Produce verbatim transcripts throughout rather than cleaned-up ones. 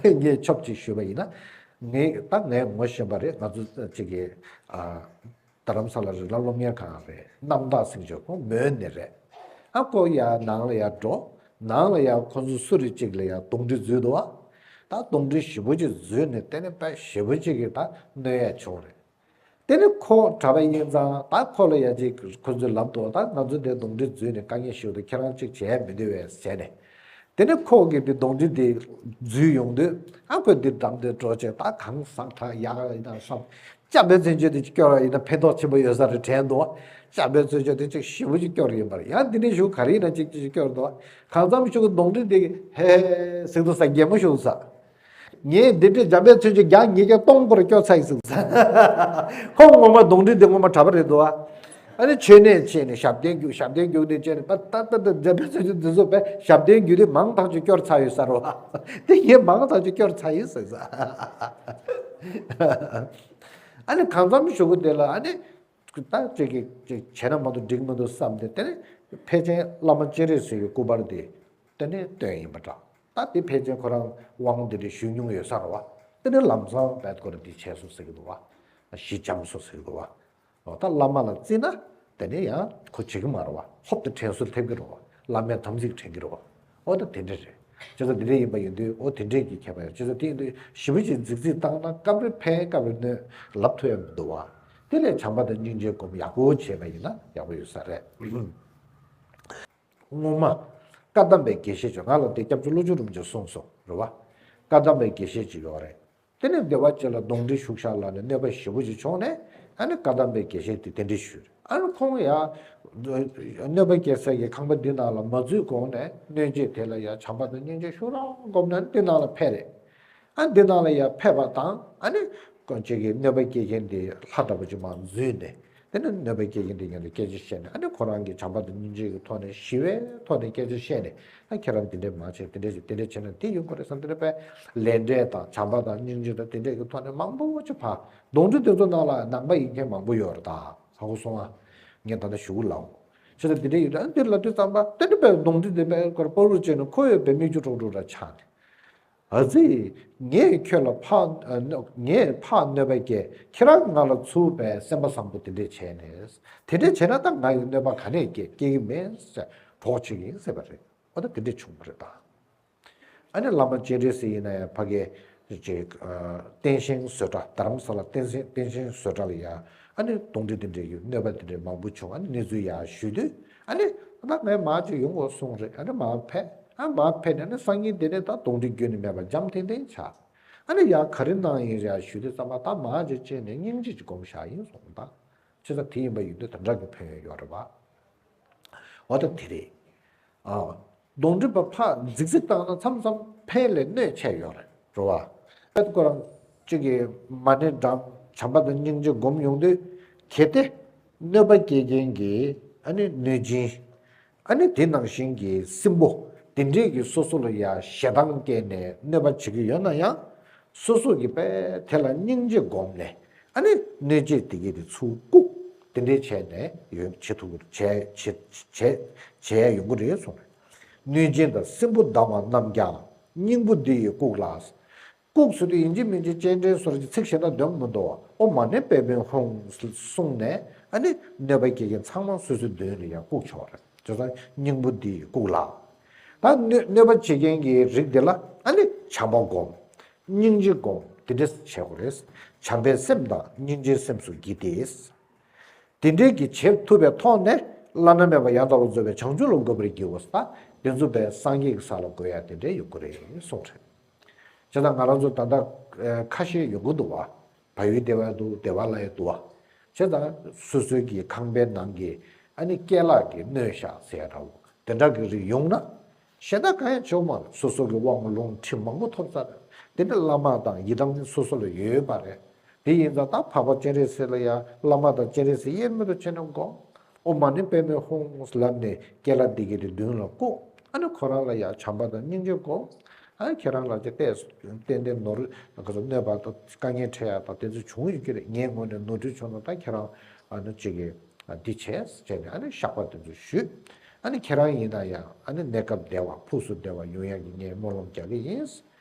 ངས་ཆོབ་ཅིག་ཞུས་པ་ཡིན་ན། ངས་ད་ངས་ངོ་ཤེས་པ་རེད། ང་ཚོ་གཅིག་གི་ཨ། རྡ་རམ་ས་ལ་རི་ལ་སློབ་གཉེར་ཁང་རེད། རྣམ་དག་སེང་ཆོས་ཁོང་མོན་ནས་རེད། ཨ་ཁོ་ཡར་ནང་ལ་ཡར་འགྲོ། ནང་ལ་ཡར་ཁོ་ཚོ་སུ་རེད་ཅིག་ལ་ཡར་གདོན་འདྲེ་འཛུལ་འདུག་བ། ད་གདོན་འདྲེ་ཞེ་པོ་ཅིག་འཛུལ་ནས་དེ་ནས་དཔེ་ཞེ་པོ་ཅིག་གི་ད་གནོད་ཡ་བྱུང་རེད། དེ་ནས་ཁོ་གྲྭ་པ་ཡིན་ཙང་ད་ཁོ་ལ་ཡ་ཅིག་ཁོ་ཚོས་ལབ་འདུག་ད་ང་ཚོ་དེ་གདོན་འདྲེ་འཛུལ་ནས་དཀའ་ངལ་ཞིག་འདུག་ཁྱེད་རང་ཅིག་བྱས་མི་འདོད་པས་བྱས་ནས། དེ་ནས་ཁོ་གིས་དེ་གདོན་འདྲེ་དེ་འཛུལ་ཡོང་དུས་ཨ་ཁོས་དེ་འགྲམ་དེ་འགྲོ་བྱས་ད་གང་ཟག་ཐག་ཡག་ཡིན་ན་བསམ། ཅམ་པའི་མཚོན་ཆ་དེ་ཅིག་སྐྱོར་བ་ཡིན་ན་ཕན་ཐོགས་ཆེན་པོ་ཡོད་ས་རེད་དྲན་འདུག་ཅམ་པའི་མཚོན་ཆ་དེ་ཅིག་ཞེ་པོ་ཅིག་སྐྱོར་ཡིན་པ་རེད། ཡང་དེ་ནས་ཞུ་ག་རེ་ཡིན་ན་ཅིག་ཅིག་སྐྱོར་འདུག་གང་འཚམ་ཞུ་གི་གདོན་འདྲེ་དེ་གི་ཧེ་ཧེ་ཟིག་འདུག་ས་གད་མོ་ཤོར་ས། ངས་འདི་འདྲའི་འཇམ་པའི་མཚོན་ཆ་རྒྱག་ཉིས་བརྒྱ་སྟོང་སྐོར་སྐྱོར་ཚར་ཡིན་ཟེར། ཁོ་ངོ་མ་གདོན་འདྲེ་འདི་ངོ་མ་གྲྭ་པ་རེད་འདུག་ཨ། ཨ་ནི་མཆོད་གནས་བྱས་ནས་ཞབས་བརྟན་རྒྱུགས། ཞབས་བརྟན་རྒྱུགས་ནས་བྱས་ནས་པ་ཏ་ཏ་ཏ་འཇམ་པའི་མཚོན་ཆ་འདི་ཚོ་པས་ཞབས་བརྟན་རྒྱུགས་དེ་མང་ཐག་ཆོད་སྐྱོར་ཚར་ཡོད་ས་རེད་བ། དེ་ངས་མང་ཐག་ཆོད་སྐྱོར་ཚར་ཡིན་ཟེར་ས། ཨ་ནི་གང་འཚམ་ཞུ་གི་དེ་ལ་ཨ་ནི། ད་ཅིག་གིས་ཅིག་བྱས་ན་མ་གཏོགས་འགྲིག་མི་འདུག་བསམ་སྟེ་དེ་ནས་ཕལ་ཆེར་བླ་མ་སྤྱན་རས་གཟིགས་ཀྱི་སྐུ་པར་དེ་དེ་ནས་བཏོན་ཡིན་པ་འདྲ། ད་དེ་ཕལ་ཆེར་ཁོ་རང་དབང་དེ་འདྲ་ཞུས་མྱོང་ཡོད་ས་རེད་བ། དེ་ནས་ལམ་སང་རྦད་ཁོ་རང་དེ་བྱས་སོང་ཟེར་གྱི་འདུག་བ། གཞི་འཇམ་སོང་ཟེར་གྱི་འདུག་བ། འོ་ད་བླ་མ་ལ་བརྩིས་ན་དེ་ནས་ཡང་ཁོ་བྱེད་ཀྱི་མ་རེད་བ། ཧོབ་ཏེ་དྲན་གསོ་ཐེབས་ཀྱི་རེད་བ། བླ་མའི་དམ་ཚིག་དྲན་གྱི་རེད་བ། འོ་ད་དེ་འདྲ་རེད། བྱས་ཙང་དེ་འདྲ་ཡིན་པ་ཡིན་དུས་འོ་དེ་འདྲས་ཀྱི་ཁྱད་པར་ཡོད། བྱས་ཙང་དེ་ཡིན་དུས་ཞེ་པོ་ཅིག་རྫིག་རྫིག་བཏང་ན་སྐབས་རེ་ཕན་སྐབས་རེ་གནོད་ལབ་ཐུབ་ཡ་མི་འདུག་བ། དེ་ལས་བྱམས་པ་དང་སྙིང་རྗེ་སྒོམ་ཡག་པོ་བྱས་པ་ཡིན་ན་ཡག་པོ་ཡོད་ས་རེད། སྔོན་མ་བཀའ་གདམས་པའི་དགེ་བཤེས་ཅིག་ང་ལ་དེ་སྐྱབས་རྗེ་བློ་ཆོས་རིན་པོ་ཆེས་གསུངས་སོང་རེད་བ། བཀའ་གདམས་པའི་དགེ་བཤེས་ཅིག་ཡོད་རེད། དེ་ནས་སྡེ་བ་གཅིག་ལ་གདོན་འདྲེ་ཞུགས་ཤག་ལབ་ནས་གནོད་པ་ཞེ་པོ་ཅིག་བྱུང་ནས་ཨ་ནི་བཀའ་གདམས་པའི་དགེ་བཤེས་དེ་གདན་འདྲེན་ཞུས་རེད། ཨ་ནི་ཁོང་ཡ་གནོད་པ་སྐྱེལ་སའི་གི་ཁང་པ་འདི་ནང་ལ་མ་འཛུལ་གོང་ནས་གནོད་བྱེད་དེ་ལ་ཡ་བྱམས་པ་དང་སྙིང་རྗེ་ཤུགས་རང་སྒོམ་ནས་འདི་ནང་ལ་ཕེབས་རེད། ཨ་འདི་ནང་ལ་ཡ་ཕེབས་པ་དང་ཨ་ནི་ཁོང་ཅིག་གི་གནོད་པ་སྐྱེལ་མཁན་དེ་ལྷ་འདྲ་པོ་ཅིག་མར་འཛུལ་ནས། དེ་ནས་གནོད་པ་སྐྱེལ་མཁན་དེ་ཉིད་ལ་སྐད་ཆ་བཤད་ནས་ཨ་ནི་ཁོ་རང་གི་བྱམས་པ་དང་སྙིང་རྗེ་གི་ཐོག་ནས་ཞི་བའི་ཐོག་ནས་སྐད་ཆ་བཤད་ནས་ཨ་ཁྱེད་རང་དེ་འདྲས་མ་བྱེད། དེ་འདྲས་བྱེད། དེ་འདྲས་བྱས་ན་དེ་ཡོང་གི་རེད་བསམ། དེ་འདྲས་པས་ལས་འབྲས་དང་བྱམས་པ་དང་སྙིང་རྗེ་དང་དེ་འདྲས་ཀྱི་ཐོག་ནས་མང་པོ་ཅིག་ཕར་གདོན་འདྲེ་དེ་ཚོ་ནང་ལ་ནང་པ་ཡིན་མཁན་མང་པོ་ཡོད་རེད་ད། ཧ་གོ་སོང་ཨ། ངས་ད་ལྟ་ཞུ་གི་ལབ། བྱས་ཙང་དེ་འདྲས་ཡོད་ད། ཨ་འདིར་ལབ་དུས་ཙམ་པ་དེ་འདྲས་པས་གདོན་འདྲེ་དེ་པས་ཀར་པོ་རུ་བྱས་ནས་ཁོ་ཡོད་པའི་མིག་ཆུ་གྲོག་གྲོག་འདྲ་ཆགས་ནས། ཨ་ཙི། ངས་ཁྱོད་ལ་ཕར་ཨ་གནོད་ངས་ཕར་གནོད་པ་སྐྱེལ། ཁྱེད་རང་ང་ལ་ཚུར་བས་སེམས་པ་བཟང་པོ་དེ་འདྲས་བྱས་ནས། དེ་འདྲས་བྱས་ན་ད་ང་ཡི་གནོད་པ་ག་ནས་སྐྱེལ་སྐྱེལ་གི་མེད་ཟེར་གྲོགས་བྱེད་ཀྱི་ཡིན་ཟེར་བ་རེད། འོ་ད་དེ་འདྲས་བྱུང་བ་རེད་ད། ཨ་ནི་བླ་མ་སྤྱན་རས་གཟིགས་ཡིན་ན་ཡང་ཕ་གི་ཅིག་ཨ་བསྟན་ཤིང་བཟོ་གྲྭ། རྡ་རམ་ས་ལ་བསྟན་ཤིང་བསྟན་ཤིང་བཟོ་གྲྭ་ལ་ཡང་ཨ་ནི་གདོན་འདྲེ་དེ་འདྲས་ཡོད། གནོད་པ་དེ་འདྲས་མང་པོ་བྱུང་། ཨ་ནི་གནས་ཚུལ་ཡར་ཞུས་དུས་ཨ་ནི་ད་ངས་མར་ཅིག་ཡོང་དགོས་གསུངས་རེད། ཨ་ནི་མར་ཕེབས། ཨ་མར་ཕེབས་ནས་ཨ་ནི་སང་ཉིན་དེ་ནས་ད་གདོན་འདྲེ་རྒྱུན་ནས་མེད་པ་འཇམ་ཐིང་ཐིང་ཆགས། ཨ་ནི་ཡང་ག་རེ་གནང་ཡིན་རེད་ཞུས་དུས་ཙམ་པ་ད་མར་ཅིག་ཕྱིན་ནས་སྙིང་རྗེ་ཅིག་སྒོམ་བཞག་ཡིན་གསུངས། ད་བྱས་ཙང་དེ་ཡིན་པ་ཡིན་དུས་དེ་འདྲ་གི་ཕན་ཡོན་ཡོད་རེད་པ། འོ་ད་དེ་རེད། ཨ། གདོན་འདྲེ་པ་ཕར་རྫིག་རྫིག་བཏང་ན་མཚམས་མཚམས་ཕན་ལས་གནོད་ཆེ་ཡོད་རེད། རེད་བ། ཨེ་ཁོ་རང་གཅིག་གིས་མ་ཎི་བགྲང་། བྱམས་པ་དང་སྙིང་རྗེ་སྒོམ་ཡོང་དུས་གལ་ཏེ་གནོད་པ་སྐྱེལ་མཁན་གྱི་ཨ་ནི་གནོད་སྦྱིན། ཨ་ནི་དེ་ནང་བཞིན་གྱི་སྲིན་པོ་དེ་འདྲས་ཀྱིས་སོ་སོ་ལ་ཡ་ཞེ་སྡང་སྐྱེས་ནས་གནོད་པ་བྱེད་ཀྱི་ཡོད་ན་ཡང་། སོ་སོ་གིས་པས་དེ་ལ་སྙིང་རྗེ་བསྒོམས་ནས་ཨ་ནི་གནོད་བྱེད་དེ་གའི་དེ་ཚུར་བཀུག། དེ་འདྲས་བྱས་ནས་ཡོང་བྱེད་ཐུབ་ཀྱི་བྱས་བྱེད་བྱས་བྱས་ཡོང་གི་རེད་གསུངས་རེད། གནོད་སྦྱིན་དང་སྲིན་པོ་གདམས་པ་རྣམས་ཀྱང་སྙིང་པོ་འདི་ཡིས་བཀུག་ལ། བཀུག་ཟེར་དུས་ཡིན་གཅིག་མིན་གཅིག་སྤྱན་འདྲེན་སོགས་ཀྱི་ཚིག་བཤད་ན་འདོན་མི་འདུག་ཨོཾ་མ་ཎི་པདྨེ་ཧཱུྃ་གསུངས་ནས་ཨ་ནི་གནོད་པ་སྐྱེལ་མཁན་ཚང་མ་སོ་སོའི་མདུན་ལ་ཡང་བཀུག་ཆོག་རེད། བྱས་ཙང་སྙིང་པོ་འདི་ཡིས་བཀུག་ལ། ད་གནོད་གནོད་པ་བྱེད་མཁན་གྱི་རིགས་དེ་ལ་ཨ་ནི་བྱམས་པ་སྒོམ། སྙིང་རྗེ་སྒོམ། དེ་འདྲས་བྱེད་དགོས་རེད། བྱམས་པའི་སེམས་དང་སྙིང་རྗེའི་སེམས་སུ་བགྱིས་ཏེ། དེ་འདྲས་ཀྱི་བྱེད་ཐུབ་པའི་ཐོག་ནས་བླ་ན་མེད་པ་ཡང་དག་པར་རྫོགས་པའི་བྱང་ཆུབ་ལ་འགོད་པར་བགྱིའོ་ཟེར། དེ་ཚོ་པས་སངས་རྒྱས་ཀྱི་ས་ལ་འགོད་ཡ་དེ་འདྲས་ཡོང་གི་རེད་གསུངས་རེད། བྱས་ཙང་ང་རང་ཚོ་ད་ལྟ་ཁ་ཤས་ཡོང་གི་འདུག་བ། བལ་ཡུལ་སྡེ་བ་འདུག་སྡེ་བ་ལ་ཡང་འདུག་བ། བྱས་ཙང་སོ་སོའི་གི་ཁང་པའི་ནང་གི་ཨ་ནི་སྐྱེ་ལག་གི་གནོད་ཤག་ཟེར་ཡ་འདྲ་བོ་དེ་འདྲ་གི་རིགས་ཡོང་ན། གཞན་དག་གང་ཡང་བྱེད་མ་རེད། སོ་སོ་གི་དབང་ལུང་ཁྲིད་མང་པོ་ཐོབ་ཚར་རེད། དེ་འདྲ་བླ་མ་དང་ཡི་དམ་སོ་སོ་ལ་ཡོད་པ་རེད། དེ་ཡིན་ཙང་ད་འཕགས་པ་སྤྱན་རས་གཟིགས་ལ་ཡང་བླ་མ་དང་སྤྱན་རས་གཟིགས་དབྱེར་མེད་དུ་བྱས་ནས་སྒོམ། ཨོཾ་མ་ཎི་པདྨེ་ཧཱུྃ་ལབ་ནས་སྐྱེ་ལག་འདི་གའི་དེ་མདུན་ལ་བཀུག་ཨ་ནི་ཁོ་རང་ལ་ཡང་བྱམས་པ་དང་སྙིང་རྗེ་སྒོམ། ཨ་ནི་ཁྱེད་རང་ལ་ཅིག་ཏན་ཏན་ནོར་ག་ཚོད་གནོད་པ་དང་དཀའ་ངལ་འཕྲད་ཡ་དང་དེ་ཚོ་བྱུང་ཡོད་ཀྱི་རེད། ངའི་ངོས་ནས་ནོར་འཁྲུལ་བྱུང་ན་ད་ཁྱེད་རང་ཨ་ནི་ཅིག་གིས་འདི་བྱས་བྱས་ནས་ཨ་ནི་བཤགས་པ་དེ་ཚོ་ཞུས། ཨ་ནི་ཁྱེད་རང་ཡིན་ན་ཡང་ཨ་ནི་གནས་སྐབས་བདེ་བ་ཕུགས་སུ་བདེ་བ་ཡོང་ཡ་གི་ངས་སྨོན་ལམ་རྒྱག་གི་ཡིན།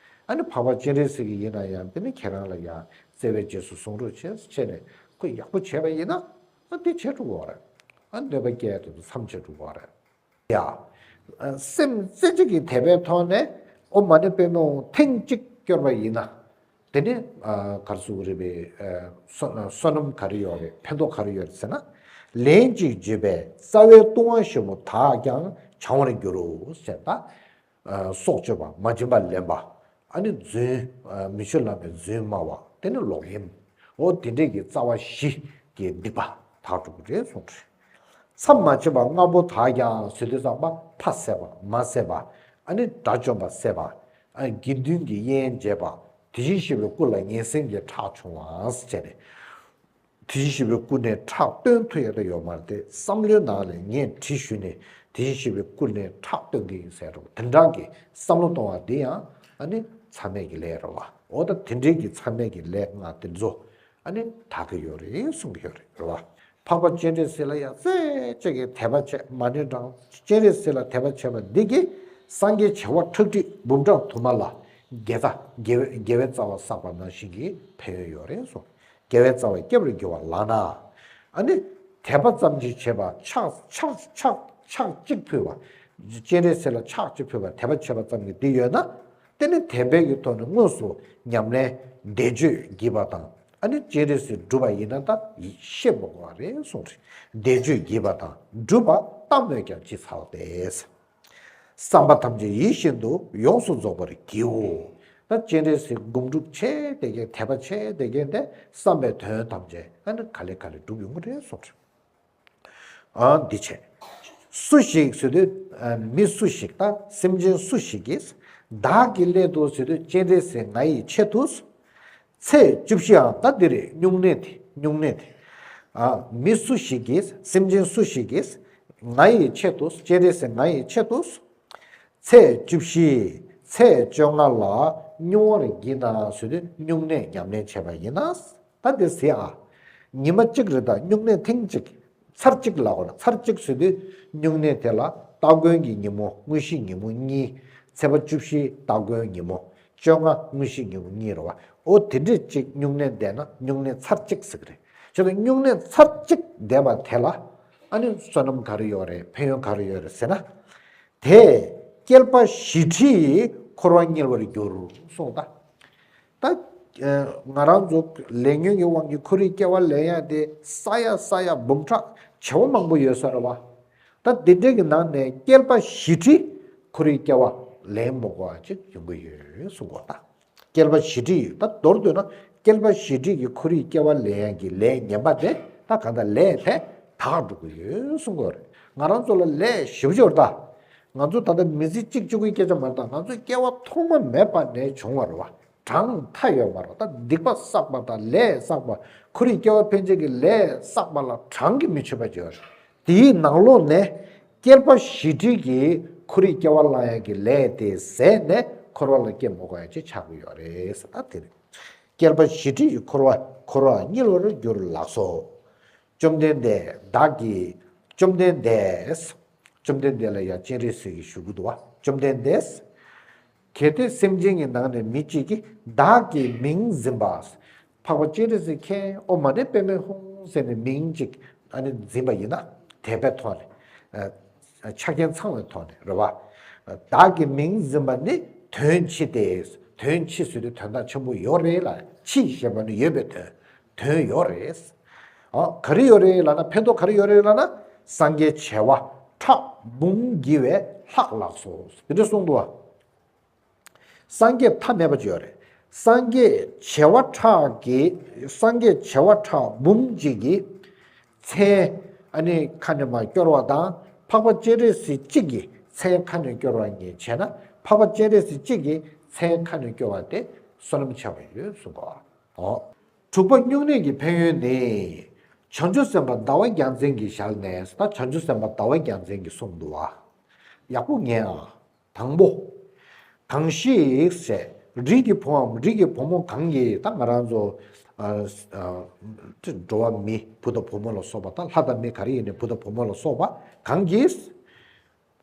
ཨ་ནི་འཕགས་པ་སྤྱན་རས་གཟིགས་ཀྱིས་ཡིན་ན་ཡང་དེ་ནི་ཁྱེད་རང་ལ་ཡང་བརྩེ་བའི་རྗེས་སུ་བཟུང་རོགས་བྱས་བྱས་ནས་ཁོས་ཡག་པོ་བྱས་པ་ཡིན་ན་ཨ་དེ་བྱས་འགྲོ་གི་ཡོད་རེད། ཨ་གནོད་པ་སྐྱེལ་ཡ་དེ་ཚོ་མཚམས་ཆད་འགྲོ་གི་ཡོད་རེད། ཡ། སེམས་རྩེ་གཅིག་གི་དད་པའི་ཐོག་ནས་ཨོཾ་མ་ཎི་པདྨེ་ཧཱུྃ་ཐེངས་གཅིག་སྐྱོར་བ་ཡིན་ན། དེ་ནི་ག་རེ་ཟེར་དགོས་རེད་པས། བསོད་བསོད་ནམས་ག་རེ་ཡོད་རེད། ཕན་ཐོགས་ག་རེ་ཡོད་རེད་ཟེར་ན། ལན་གཅིག་བརྗོད་པས་རྩ་བའི་ལྟུང་བ་བཞི་པོ་དག་ཀྱང་བྱང་བར་འགྱུར་རོ་ཟེར་ད། སྲོག་གཅོད་པ། མ་བྱིན་པ་ལེན་པ། ཨ་ནི་རྫུན། མི་ཆོས་བླ་མའི་རྫུན་སྨྲ་བ། དེ་ནི་ལོག་གཡེམ། འོ་དེ་འདྲས་ཀྱི་རྩ་བ་བཞི་གི་སྡིག་པ་དག་འགྲོ་གི་རེད་གསུངས་རེད། མཚམས་མ་ཆད་པ་ལྔ་པོ་དག་ཀྱང་ཟེར་དུས་ཙམ་པ་ཕ་བསད་པ། མ་བསད་པ། ཨ་ནི་དགྲ་བཅོམ་པ་བསད་པ། ཨ་དགེ་འདུན་གྱི་དབྱེན་འབྱེད་པ། དེ་བཞིན་གཤེགས་པའི་སྐུ་ལ་ངན་སེམས་ཀྱི་ཁྲག་ཕྱུང་བ་ཟེར་ནས། དེ་བཞིན་གཤེགས་པའི་སྐུ་ནས་ཁྲག་བཏོན་ཐུབ་ཡ་ད་ཡོད་མ་རེད་དེ། བསམ་བློའི་ནང་ལ་ངས་གྲི་ཞུས་ནས་དེ་བཞིན་གཤེགས་པའི་སྐུ་ནས་ཁྲག་བཏོན་གྱི་ཡིན་ཟེར་རོ། དེ་འདྲ་གི་བསམ་བློ་གཏོང་བ་འདི་ཡང་ཨ་ནི་མཚམས་མེད་ཀྱི་ལས་རེད་བ། འོ་ད་དེ་འདྲའི་གི་མཚམས་མེད་ཀྱི་ལས་ལྔ་དེ་ཚོ་ཨ་ནི་དག་གི་ཡོད་རེད་གསུང་གི་ཡོད་རེད་རེད་བ། འཕགས་པ་སྤྱན་རས་གཟིགས་ལ་ཡང་རྩེ་གཅིག་གི་དད་པ་བྱས། མ་ཎི་བགྲངས། སྤྱན་རས་གཟིགས་ལ་དད་པ་བྱས་པ་འདི་གིས་སངས་རྒྱས་བྱེ་བ་ཁྲག་ཁྲིག་འབུམ་ཕྲག་དུ་མ་ལ་དགེ་རྩ་དགེ་བའི་དགེ་བའི་རྩ་བ་བསགས་པ་ནང་བཞིན་གྱི་ཕན་ཡོན་ཡོད་རེད་གསུངས། དགེ་བའི་རྩ་བ་སྐྱབས་རེ་འགྱུར་བ་ལགས་ན། ཨ་ནི་དད་པ་ཙམ་ཞིག་བྱས་པ། ཕྱག་ཕྱག་ཕྱག་ཕྱག་གཅིག་ཕུལ་བ། སྤྱན་རས་གཟིགས་ལ་ཕྱག་གཅིག་ཕུལ་བ། དད་པ་བྱས་པ་ཙམ་གྱིས་འདི་ཡོད་ན། དེ་ནི་དད་པའི་གི་ཐོག་ནས་དངོས་སུ་ཉམས་ལེན་བཟླས་བརྗོད་བགྱིས་པ་དང་། ཨ་ནི་སྤྱན་རས་གཟིགས་སྒྲུབ་པ་ཡིན་ན་ད་ཤེས་མི་དགོས་པ་རེད་གསུངས་རེད། བཟླས་བརྗོད་བགྱིས་པ་དང་སྒྲུབ་པ་ལྟ་སྨོས་ཀྱང་ཅི་ཚར་ཏེ། བསམ་པ་ཐམས་ཅད་ཡིད་བཞིན་དུ་ཡོངས་སུ་རྫོགས་པར་བགྱིའོ། ད་སྤྱན་རས་གཟིགས་སྒོམ་སྒྲུབ་བྱས་བསྡད་མཁན། དད་པ་བྱས་བསྡད་མཁན་དེ་བསམ་པའི་དོན་ཐམས་ཅད་ཨ་ནི་ག་ལེ་ག་ལེ་འགྲུབ་ཡོང་གི་རེད་གསུངས་རེད། ཨ་འདི་བྱས། སུ་ཞིག་ཟེར་དུས་ཨ་མི་སུ་ཞིག་ད་སེམས་ཅན་སུ་ཞིག་གིས། བདག་གི་སླད་དུ་ཟེར་དུས་སྤྱན་རས་གཟིགས་ང་ཡི་ཆེད་དུ། ཚེ་བཅུ་བཞིའང་། ད་འདི་རེད། སྨྱུང་གནས་དེ། སྨྱུང་གནས་དེ། ཨ་མི་སུ་ཞིག་གིས། སེམས་ཅན་སུ་ཞིག་གིས། ང་ཡི་ཆེད་དུ། སྤྱན་རས་གཟིགས་ང་ཡི་ཆེད་དུ། ཚེ་བཅུ་བཞི། ཚེ་བཅོ་ལྔ་ལ་སྨྱུང་བར་བགྱིད་ན་ཟེར་དུས་སྨྱུང་གནས་ཉམས་ལེན་བྱས་པ་ཡིན་ན། ད་འདི་ཟེར་ཨ། ཉི་མ་གཅིག་རེ་ད་སྨྱུང་གནས་ཐེངས་གཅིག་ཚར་གཅིག་ལ་འོ་ན། ཚར་གཅིག་ཟེར་དུས་སྨྱུང་གནས་དེ་ལ་སྟ་གོན་གྱི་ཉིན་མོ། དངོས་གཞིའི་ཉིན་མོ་གཉིས། ཚེས་པ་བཅུ་བཞི་སྟ་གོན་ཉིན་མོ། བཅོ་ལྔ་དངོས་གཞིའི་ཉིན་མོ་གཉིས་རེད་བ། འོ་དེ་འདྲས་གཅིག་སྨྱུང་གནས་བསྡད་ན་སྨྱུང་གནས་ཚར་གཅིག་ཟེར་གི་རེད། བྱས་ཙང་སྨྱུང་གནས་ཚར་གཅིག་བསྡད་པ་དེ་ལ་ཨ་ནི་བསོད་ནམས་ག་རེ་ཡོད་རེད། ཕན་ཡོན་ག་རེ་ཡོད་རེད་ཟེར་ན། དེས་བསྐལ་པ་བཞི་ཁྲིའི་འཁོར་བ་བསྙིལ་བར་འགྱུར་གསུངས་ད། ད་ང་རང་ཚོ་ལས་ཉོན་གྱི་དབང་གིས་འཁོར་བའི་སྐྱེ་བ་ལེན་ཡ་དེ་བསགས་ཡ་བསགས་ཡ་འབུམ་ཕྲག་བྱེ་བ་མང་པོ་ཡོད་ས་རེད་བ། ད་དེ་འདྲའི་གི་ནང་ནས་བསྐལ་པ་བཞི་ཁྲི་འཁོར་བའི་སྐྱེ་བ་ལེན་མི་དགོས་པ་ཅིག་ཡོང་གི་ཡོད་གསུང་གོ་ད། བསྐལ་པ་བཞི་ཁྲི་ཡོད། ད་མདོར་བསྡུས་ན་བསྐལ་པ་བཞི་ཁྲི་གི་འཁོར་བའི་སྐྱེ་བ་ལེན་ཡ་གི་ལས་ངན་པ་དེ་ད་གང་ལྟར་ལས་དེ་དག་འགྲོ་གི་ཡོད་གསུང་གོ་རེད། ང་རང་ཚོ་ལ་ལས་ཞེ་པོ་ཅིག་ཡོད་རེད་ད། ང་ཚོ་ད་ལྟ་མི་ཚེ་གཅིག་གཅིག་པུའི་སྐད་ཆ་མ་རེད་ད། ང་ཚོའི་སྐྱེ་བ་ཐོག་མ་མེད་པ་ནས་བྱུང་བ་རེད་བ། གྲངས་མཐའ་ཡོད་མ་རེད། ད་སྡིག་པ་བསགས་པ་དང་ལས་བསགས་པ། འཁོར་བའི་སྐྱེ་བ་ཕན་ཆད་ཀྱི་ལས་བསགས་པ་ལ་གྲངས་ཀྱིས་མི་ཆོད་པ་ཅིག་ཡོད་རེད། དེའི་ནང་ལོགས་ནས་བསྐལ་པ་བཞི་ཁྲི་གི་འཁོར་བའི་སྐྱེ་བ་བླང་ཡག་གི་ལས་དེ་ཟད་ནས་འཁོར་བ་ལ་སྐྱེ་མི་དགོས་ཡག་ཅིག་ཆགས་ཀྱི་ཡོད་རེད་ཟེར། ད་དེ་རེད། བསྐལ་པ་བཞི་ཁྲི་ཡི་འཁོར་བ་འཁོར་བ་བསྙིལ་བར་འགྱུར་ལགས་སོ། བཅོམ་ལྡན་འདས་བདག་གིས། བཅོམ་ལྡན་འདས། བཅོམ་ལྡན་འདས་ལ་ཡང་སྤྱན་རས་གཟིགས་ཀྱིས་ཞུ་གི་འདུག་བ། བཅོམ་ལྡན་འདས། གལ་ཏེ་སེམས་ཅན་གྱི་ནང་ནས་མི་གཅིག་གིས་བདག་གི་མིང་འཛིན་པ། འཕགས་པ་སྤྱན་རས་གཟིགས་མཁྱེན། ཨོཾ་མ་ཎི་པདྨེ་ཧཱུྃ་ཟེར་ནས་མིང་གཅིག་ཨ་ནི་འཛིན་པ་ཡིན་ན། དད་པའི་ཐོག་ནས། ཆ་རྐྱེན་ཚང་བའི་ཐོག་ནས་རེད་བ། བདག་གི་མིང་འཛིན་པ་ནི་དོན་ཕྱི་སྟེ། དོན་ཕྱི་ཟེར་དུས་དོན་དག་ཆེན་པོ་ཡོད་རེད་ལ། ཕྱི་ཞེས་པ་ནི་ཡོད་པའི་དོན། དོན་ཡོད་རེད། ཨ་ག་རེ་ཡོད་རེད་ལབ་ན། ཕན་ཐོགས་ག་རེ་ཡོད་རེད་ལབ་ན། སངས་རྒྱས་བྱེ་བ་ཕྲག་འབུམ་བགྱི་བའི་ལྷག་ལགས་སོ། དེ་འདྲ་གསུངས་འདུག་བ། སངས་རྒྱས་མཐའ་མེད་པ་ཅིག་ཡོད་རེད། སངས་རྒྱས་བྱེ་བ་ཕྲག་གི། སངས་རྒྱས་བྱེ་བ་ཕྲག་འབུམ་གཅིག་གི་མཚན་ཨ་ནི་ཁ་ནས་མར་སྐྱོར་བ་དང་། འཕགས་པ་སྤྱན་རས་གཟིགས་གཅིག་གི་མཚན་ཁ་ནས་སྐྱོར་བ་གཉིས་བྱས་ན། འཕགས་པ་སྤྱན་རས་གཟིགས་གཅིག་གི་མཚན་ཁ་ནས་སྐྱོར་བ་དེ་བསོད་ནམས་ཆེ་བ་ཡོད་གསུང་གོ། འོ། དྲུག་པ་སྨྱུང་གནས་ཀྱི་ཕན་ཡོན་ནི། བྱང་ཆུབ་སེམས་དཔའ་ཟླ་བ་རྒྱལ་མཚན་གྱི་ཞལ་ནས། ད་བྱང་ཆུབ་སེམས་དཔའ་ཟླ་བ་རྒྱལ་མཚན་གྱིས་གསུངས་འདུག་བ། ཡག་པོ་ཉན་ཨ། དང་པོ། གང་ཞིག་ཟེར། རིགས་ཀྱི་བུའམ་རིགས་ཀྱི་བུ་མོ་གང་གིས། ད་ང་རང་ཚོ་ཨ་ཨ་འགྲོ་བ་མི་བུ་དང་བུ་མོ་ལ་སོགས་པ། ད་ལྷ་དང་མི་ག་རེ་ཡིན་ནའི་བུ་དང་བུ་མོ་ལ་སོགས་པ་གང་གིས་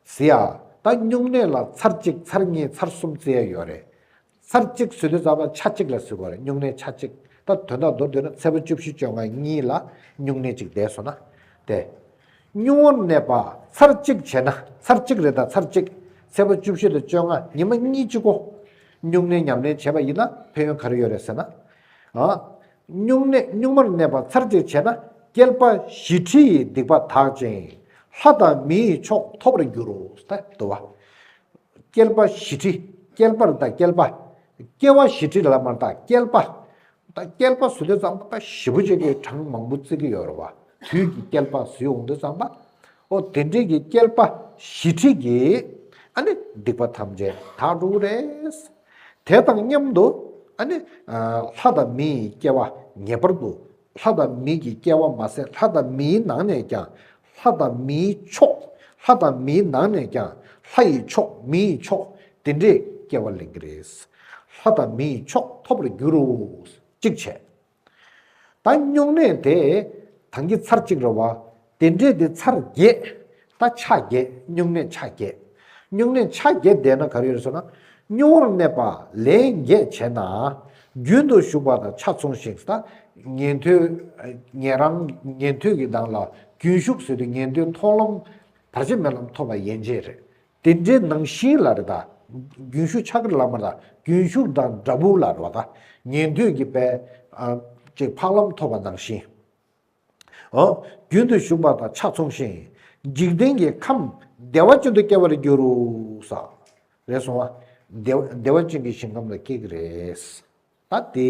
ཟེར་ཡ། ད་སྨྱུང་གནས་ལ་ཚར་གཅིག་ཚར་གཉིས་ཚར་གསུམ་བརྩི་ཡ་ཡོད་རེད། ཚར་གཅིག་ཟེར་དུས་ཙམ་པ་ཆ་གཅིག་ལ་ཟེར་དགོས་རེད། སྨྱུང་གནས་ཆ་གཅིག་ད་དོན་དག་མདོར་བསྡུས་ན་ཚེས་པ་བཅུ་བཞི་བཅོ་ལྔ་གཉིས་ལ་སྨྱུང་གནས་གཅིག་བསྡད་སོང་ན། དེ། སྨྱུང་བར་གནས་པ་ཚར་གཅིག་བྱས་ན། ཚར་གཅིག་རེད་ད། ཚར་གཅིག་ཚེས་པ་བཅུ་བཞི་དང་བཅོ་ལྔ་ཉི་མ་གཉིས་གཅིག་གོ། སྨྱུང་གནས་ཉམས་ལེན་བྱས་པ་ཡིན་ན་ཕན་ཡོན་ག་རེ་ཡོད་རེད་ཟེར་ན། ཨ། སྨྱུང་གནས་སྨྱུང་བར་གནས་པ་ཚར་གཅིག་བྱས་ན། བསྐལ་པ་བཞི་ཁྲི་ཡི་སྡིག་པ་དག་ཅིང་། ལྷ་དང་མི་ཡི་མཆོག་ཐོབ་པར་འགྱུར་རོ། ད་དུ་བ། བསྐལ་པ་བཞི་ཁྲི། བསྐལ་པར་ད་བསྐལ་པ། སྐྱེ་བ་བཞི་ཁྲི་ལ་མར་ད་བསྐལ་པ། ད་བསྐལ་པ་ཟེར་དུས་ཙམ་པ་ཞེ་པོ་ཅིག་གི་གྲངས་མང་པོ་བརྩི་གི་ཡོད་རེད་བ། དུས་ཀྱི་བསྐལ་པ་ཟེར་ཡོང་དུས་ཙམ་པ། ཨོ་དེ་འདྲའི་གི་བསྐལ་པ་བཞི་ཁྲི་གི་ཨ་ནི་སྡིག་པ་ཐམས་ཅད་དག་འགྲོ་གི་རེད། དེ་དང་མཉམ་དུ་ཨ་ནི་ལྷ་དང་མི་ཡི་སྐྱེ་བ་ངེས་པར་དུ། ལྷ་དང་མི་གི་སྐྱེ་བ་མ་ཟད་ལྷ་དང་མིའི་ནང་ནས་ཀྱང་། ལྷ་དང་མིའི་མཆོག་ལྷ་དང་མིའི་ནང་ནས་ཀྱང་ལྷ་ཡི་མཆོག་མི་ཡི་མཆོག་དེ་འདྲའི་སྐྱེ་བ་ལེན་གྱི་རེད། ལྷ་དང་མི་ཡི་མཆོག་ཐོབ་པར་འགྱུར་རོ། གཅིག་བྱས། ད་སྨྱུང་གནས་དེ་ད་གིན་ཚར་གཅིག་རེད་བ། དེ་འདྲའི་དེ་ཚར་བརྒྱད། ད་ཆ་བརྒྱད། སྨྱུང་གནས་ཆ་བརྒྱད། སྨྱུང་གནས་ཆ་བརྒྱད་བསྡད་ན་ག་རེ་ཡོད་རེད་ཟེར་ན། སྨྱུང་བར་གནས་པ་ལན་བརྒྱད་བྱས་ན། རྒྱུན་དུ་ཞུགས་པ་དང་ཆ་མཚུངས་ཤིང་། ད་ཉན་ཐོས་ཉན་རང་ཉན་ཐོས་ཀྱི་ནང་ལ་རྒྱུན་ཞུགས་ཟེར་དུས་ཉན་ཐོས་མཐོང་ལམ་བར་ཆད་མེད་ལམ་ཐོབ་པ་ཡན་ཆད་རེད། དེ་འདྲའི་ནང་བཞིན་ལ་རེད་ད། རྒྱུན་ཞུགས་ཆགས་ཀྱི་རེད་ལབ་མ་རེད་ད། རྒྱུན་ཞུགས་དང་འདྲ་པོ་ལ་རེད་བ་ད། ཉན་ཐོས་ཀྱི་པའི་ཨ་ཅིག་འཕགས་ལམ་ཐོབ་པ་ནང་བཞིན། འོ། རྒྱུན་དུ་ཞུགས་པ་དང་ཆ་མཚུངས་ཤིང་། འཇིག་རྟེན་གྱི་ཁམས་བདེ་བ་ཅན་དུ་སྐྱེ་བར་འགྱུར་རོ། ས། རེད་སོང་བ། བདེ་བ་བདེ་བ་ཅན་གྱི་ཞིང་ཁམས་ལ་སྐྱེ་གི་རེད། ད་དེ་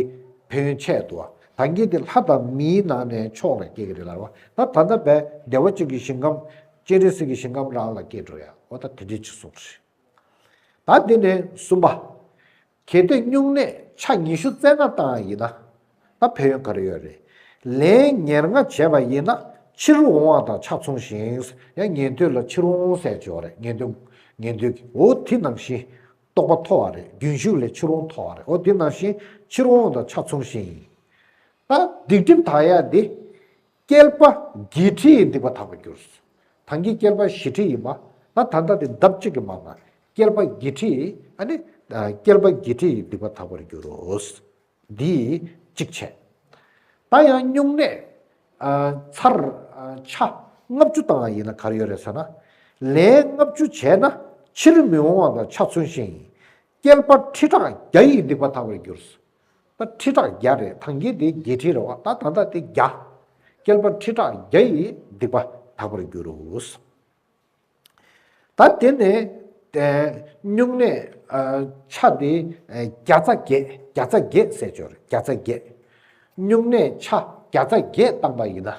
ཕན་ཡོན་ཆེ་འདུག་བ། ད་གིན་དེ་ལྷ་དང་མིའི་ནང་ནས་མཆོག་ལ་སྐྱེ་གི་རེད་ལབ་བ། ད་ད་ལྟ་བས་བདེ་བ་ཅན་གྱི་ཞིང་ཁམས་སྤྱན་རས་གཟིགས་ཀྱི་ཞིང་ཁམས་རང་ལ་སྐྱེ་འགྲོ་ཡ། འོ་ད་དེ་འདྲའི་ཅིག་གསུངས་རེད། ད་དེ་ནས་གསུམ་པ། གལ་ཏེ་སྨྱུང་གནས་ཆ་ཉི་ཤུ་རྩ་ལྔ་བཏང་བ་ཡིན་ན། ད་ཕན་ཡོན་ག་རེ་ཡོད་རེད། ལན་ཉེར་ལྔ་བྱས་པ་ཡིན་ན་ཕྱིར་འོང་བ་དང་ཆ་མཚུངས་ཤིང་། ཡང་ཉན་ཐོས་ལ་ཕྱིར་འོང་ཟེར་གྱི་ཡོད་རེད། ཉན་ཐོས་ཉན་ཐོས་ཀྱི་འོ་དེ་ནང་བཞིན་རྟོགས་པ་ཐོབ་པ་རེད། རྒྱུན་ཞུགས་ལས་ཕྱིར་འོང་ཐོབ་པ་རེད། འོ་དེ་ནང་བཞིན་ཕྱིར་འོང་དང་ཆ་མཚུངས་ཤིང་། ད་སྡིག་སྒྲིབ་དག་ཡ་དེ། བསྐལ་པ་བརྒྱད་ཁྲི་ཡི་སྡིག་པ་དག་པར་འགྱུར། ད་གིན་བསྐལ་པ་བཞི་ཁྲི་ཡིན་པ། ད་ད་ལྟ་དེ་ལྡབ་གཅིག་གི་མ་མ། བསྐལ་པ་བརྒྱད་ཁྲི་ཡི་ཨ་ནི། བསྐལ་པ་བརྒྱད་ཁྲི་ཡི་སྡིག་པ་དག་པར་འགྱུར་རོ། འདི་གཅིག་བྱས། ད་ཡང་སྨྱུང་གནས་ཚར་ཆ་ལྔ་བཅུ་བཏང་བ་ཡིན་ན་ག་རེ་ཡོད་རེད་ཟེར་ན། ལན་ལྔ་བཅུ་བྱས་ན་ཕྱིར་མི་འོང་བ་དང་ཆ་མཚུངས་ཤིང་། བསྐལ་པ་ཁྲི་ཕྲག་བརྒྱ་ཡི་སྡིག་པ་དག་པར་འགྱུར། ད་ཁྲི་ཕྲག་བརྒྱ་རེད། ད་གིན་དེ་བརྒྱད་ཁྲི་རེད་བ། ད་ད་ལྟ་དེ་བརྒྱ། བསྐལ་པ་ཁྲི་ཕྲག་བརྒྱ་ཡི་སྡིག་པ་དག་པར་འགྱུར་རོ། ད་དེ་ནས་སྨྱུང་གནས་ཆ་དེ་བརྒྱ་རྩ་བརྒྱད། བརྒྱ་རྩ་བརྒྱད་ཟེར་ཆོག་རེད། བརྒྱ་རྩ་བརྒྱད། སྨྱུང་གནས་ཆ་བརྒྱ་རྩ་བརྒྱད་བཏང་པ་ཡིན་ན།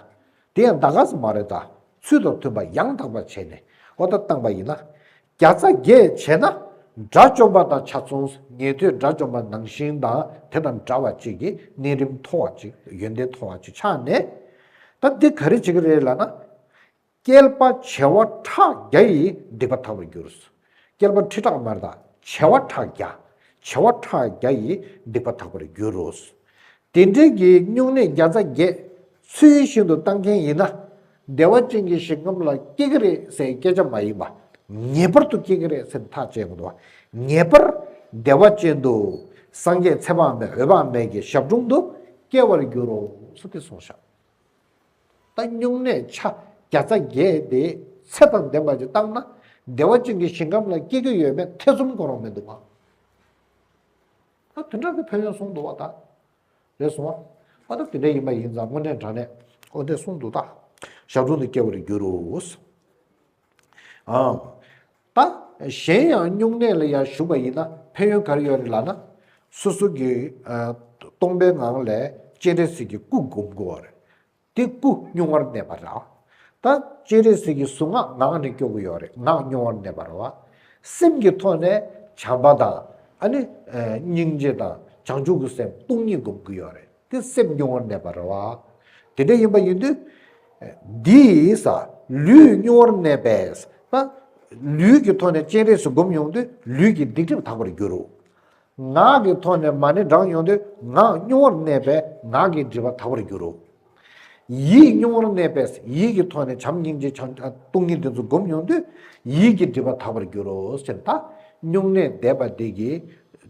དེ་ཡང་ད་ག་ས་མ་རེད་ད། ཚུལ་དང་མཐུན་པ་ཡང་དག་པར་བྱས་ནས་འོ་ད་བཏང་པ་ཡིན་ན། བརྒྱ་རྩ་བརྒྱད་བྱས་ན་དགྲ་བཅོམ་པ་དང་ཆ་མཚུངས། ཉན་ཐོས་དགྲ་བཅོམ་པ་ནང་བཞིན་དང་དེ་དང་འདྲ་བ་གཅིག་གི་གནས་རིམ་མཐོ་བ་གཅིག་ཡོན་ཏན་མཐོ་བ་གཅིག་ཆགས་ནས། ད་འདི་ག་རེ་བྱེད་ཀྱི་རེད་ལབ་ན། བསྐལ་པ་བྱེ་བ་ཕྲག་བརྒྱ་ཡི་སྡིག་པ་དག་པར་འགྱུར། བསྐལ་པ་ཁྲི་ཕྲག་མ་རེད་ད། བྱེ་བ་ཕྲག་བརྒྱ། བྱེ་བ་ཕྲག་བརྒྱ་ཡི་སྡིག་པ་དག་པར་འགྱུར་རོ། དེ་འདྲའི་གི་སྨྱུང་གནས་བརྒྱ་རྩ་བརྒྱད་ཚུལ་བཞིན་དུ་བཏང་མཁན་ཡིན་ན། བདེ་བ་ཅན་གྱི་ཞིང་ཁམས་ལ་སྐྱེ་གི་རེད་ཟེར་སྐད་ཆ་མ་ཡིན་པ། ངེས་པར་དུ་སྐྱེ་གི་རེད་ཟེར་ཐག་བཅད་དགོས་འདུག་བ། ངེས་པར་བདེ་བ་ཅན་དུ་སངས་རྒྱས་ཚེ་དཔག་མེད་འོད་དཔག་མེད་ཀྱི་ཞབས་དྲུང་དུ་སྐྱེ་བར་འགྱུར་རོ་ཟེར་ཏེ་གསུངས་ཤག་ད་སྨྱུང་གནས་ཆ་བརྒྱ་རྩ་བརྒྱད་དེ་ཚད་དང་ལྡན་པ་ཅིག་བཏང་ན་བདེ་བ་ཅན་གྱི་ཞིང་ཁམས་ལ་སྐྱེ་གི་ཡོད་མེད་ཐེ་ཚོམ་ཁོ་རང་མི་འདུག་ག་ད་དེ་འདྲ་གི་ཕན་ཡོན་གསུངས་འདུག་བ་ད། རེད་སོང་བ། ཨ་ད་དེ་འདྲ་ཡིན་པ་ཡིན་ཙང་དངོས་གནས་དྲང་གནས་ཨོ་དེ་གསུངས་འདུག་ད། ཞབས་དྲུང་དུ་སྐྱེ་བར་འགྱུར་རོ། ཨང་། ད་གཞན་ཡང་སྨྱུང་གནས་ལ་ཡང་ཞུགས་པ་ཡིན་ན་ཕན་ཡོན་ག་རེ་ཡོད་རེད་ལབ་ན། སོ་སོ་གི་ཨ་སྟོང་པའི་ངང་ལས་སྤྱན་རས་གཟིགས་ཀྱི་སྐུ་སྒོམ་དགོས་པ་རེད། དེ་སྐུ་སྨྱུང་བར་གནས་པ་རེད། ད་སྤྱན་རས་གཟིགས་ཀྱི་གཟུངས་སྔགས་ངག་ནས་སྐྱོར་གྱི་ཡོད་རེད། ངག་སྨྱུང་བར་གནས་པ་རེད་བ། སེམས་ཀྱི་ཐོག་ནས་བྱམས་པ་དང་ཨ་ནི་སྙིང་རྗེ་དང་བྱང་ཆུབ་ཀྱི་སེམས་སྟོང་ཉིད་སྒོམ་གྱི་ཡོད་རེད། དེ་སེམས་སྨྱུང་བར་གནས་པ་རེད་བ། དེ་འདྲ་ཡིན་པ་ཡིན་དུས། འདིས་ལུས་སྨྱུང་བར་གནས་པས། ད་ལུས་ཀྱི་ཐོག་ནས་སྤྱན་རས་གཟིགས་སྒོམ་ཡོང་དུས་ལུས་ཀྱི་སྡིག་སྒྲིབ་དག་པར་འགྱུར་རོ། ངག་གི་ཐོག་ནས་མ་ཎི་བགྲང་ཡོང་དུས་ངག་སྨྱུང་བར་གནས་པས་ངག་གི་སྒྲིབ་པ་དག་པར་འགྱུར་རོ། ཡིད་སྨྱུང་བར་གནས་པས་ཡིད་ཀྱི་ཐོག་ནས་བྱམས་སྙིང་རྗེ་བྱང་སྟོང་ཉིད་དེ་ཚོ་སྒོམ་ཡོང་དུས་ཡིད་ཀྱི་སྒྲིབ་པ་དག་པར་འགྱུར་རོ་ཟེར། ད་སྨྱུང་གནས་བསྡད་པ་དེ་གིས་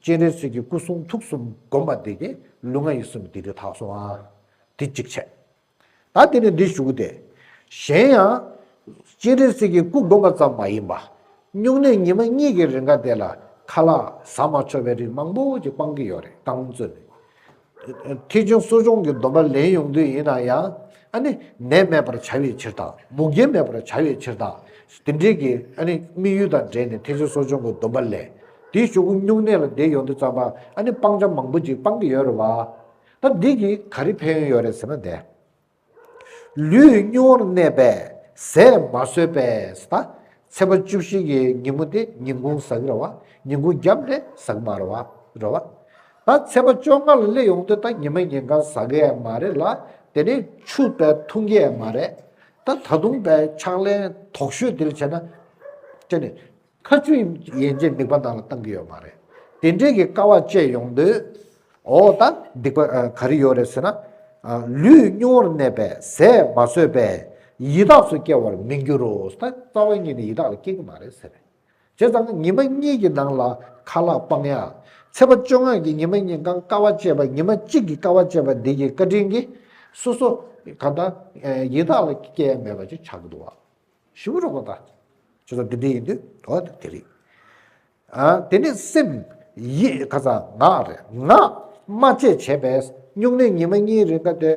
སྤྱན་རས་གཟིགས་ཀྱི་སྐུ་གསུང་ཐུགས་གསུམ་བསྒོམ་པ་དེ་གིས་ལུས་ངག་ཡིད་གསུམ་དེ་དེ་དག་སོང་ཨ། དེ་གཅིག་བྱས། ད་དེ་ནས་འདི་ཞུ་གི་དེ། གཞན་ཡང་། སྤྱན་རས་གཟིགས་ཀྱི་སྐུ་བསྒོམ་པ་ཙམ་མ་ཡིན་པ། སྨྱུང་གནས་ཉི་མ་གཉིས་ཀྱི་རིང་ག་དེ་ལ་ཁ་ལག་ཟ་མ་ཆོག་པའི་རིགས་མང་པོ་ཅིག་སྤང་གི་ཡོད་རེད་རྐང་བཙོན་ནས། ཐེག་ཆེན་གསོ་སྦྱོང་གི་སྡོམ་པ་ལེན་ཡོང་དུས་ཡིན་ན་ཡང་། ཨ་ནི་ནད་མེད་པར་བྱ་བའི་ཕྱིར་དང་མུ་གེ་མེད་པར་བྱ་བའི་ཕྱིར་དང་། དེ་འདྲའི་གི་ཨ་ནི་དམིགས་ཡུལ་དང་འབྲེལ་ནས་ཐེག་ཆེན་གསོ་སྦྱོང་གི་སྡོམ་པ་ལེན། དེའི་གཞུག་གུ་སྨྱུང་གནས་ལ་བསྡད་ཡོང་དུས་ཙམ་པ་ཨ་ནི་སྤང་བྱ་མང་པོ་ཅིག་སྤང་གི་ཡོད་རེད་བ། ད་འདི་གི་ག་རེ་ཕན་ཡོན་ཡོད་རེད་ཟེར་ན་དེ། ལུས་སྨྱུང་བར་གནས་པས་ཟས་མ་ཟོས་པས་ད། ཚེས་པ་བཅུ་བཞི་གི་ཉིན་མོ་དེ་ཉིན་གུང་ཟ་གི་རེད་བ། ཉིན་གུང་རྒྱབ་ནས་ཟ་གི་མ་རེད་བ། རེད་བ། ད་ཚེས་པ་བཅོ་ལྔ་ལ་སླེབས་ཡོང་དུས་ད་ཉི་མ་ཉིན་གང་ཟ་གི་ཡ་མ་རེད་ལ། དེ་ནས་ཆུ་བས་འཐུང་གི་ཡ་མ་རེད། ད་ད་དུང་བས་ཕྱག་ལེན་དོག་ཤོས་དེ་ལ་བྱས་ན། ཅེ་ནས། ཁ་ཆུ་ཡན་ཆད་མིད་པ་ནང་ལ་བཏང་གི་ཡོད་མ་རེད། དེ་འདྲའི་གི་དཀའ་བ་སྤྱད་ཡོང་དུས། འོ་ད་སྡིག་པ་ཨ་ག་རེ་ཡོད་རེད་ཟེར་ན། ཨ་ལུས་སྨྱུང་བར་གནས་པས་ཟས་མ་ཟོས་པས་ཡི་དྭགས་སུ་སྐྱེ་བར་མི་འགྱུར་རོ། ད་རྩ་བ་ཉིད་ནས་ཡི་དྭགས་ལ་སྐྱེ་གི་མ་རེད་ཟེར། བྱས་ཙང་ཉི་མ་གཉིས་ཀྱི་ནང་ལ་ཁ་ལག་སྤང་ཡ། ཚེས་པ་བཅོ་ལྔ་གི་ཉི་མ་ཉིན་གང་དཀའ་བ་སྤྱད་པ་ཉི་མ་གཅིག་གི་དཀའ་བ་སྤྱད་པ་འདི་གི་བཀའ་དྲིན་གྱིས། སོ་སོ་ག་ད་ཡི་དྭགས་ལ་སྐྱེ་ཡ་མེད་པ་ཅིག་ཆགས་ཀྱི་འདུག་བ། ཞུ་གི་རོགས་པ་དང་། ཅི་ལྟར་འདི་འདྲ་ཡིན་དུས་འོ་དེ་རེད། ཨ་དེ་ནས་སེམས་ཡིད་ཁ་སང་ངག་རེད་ངག་སྨྲ་བཅད་བྱས་པས་སྨྱུང་གནས་ཉི་མ་གཉིས་རིང་ག་དེ།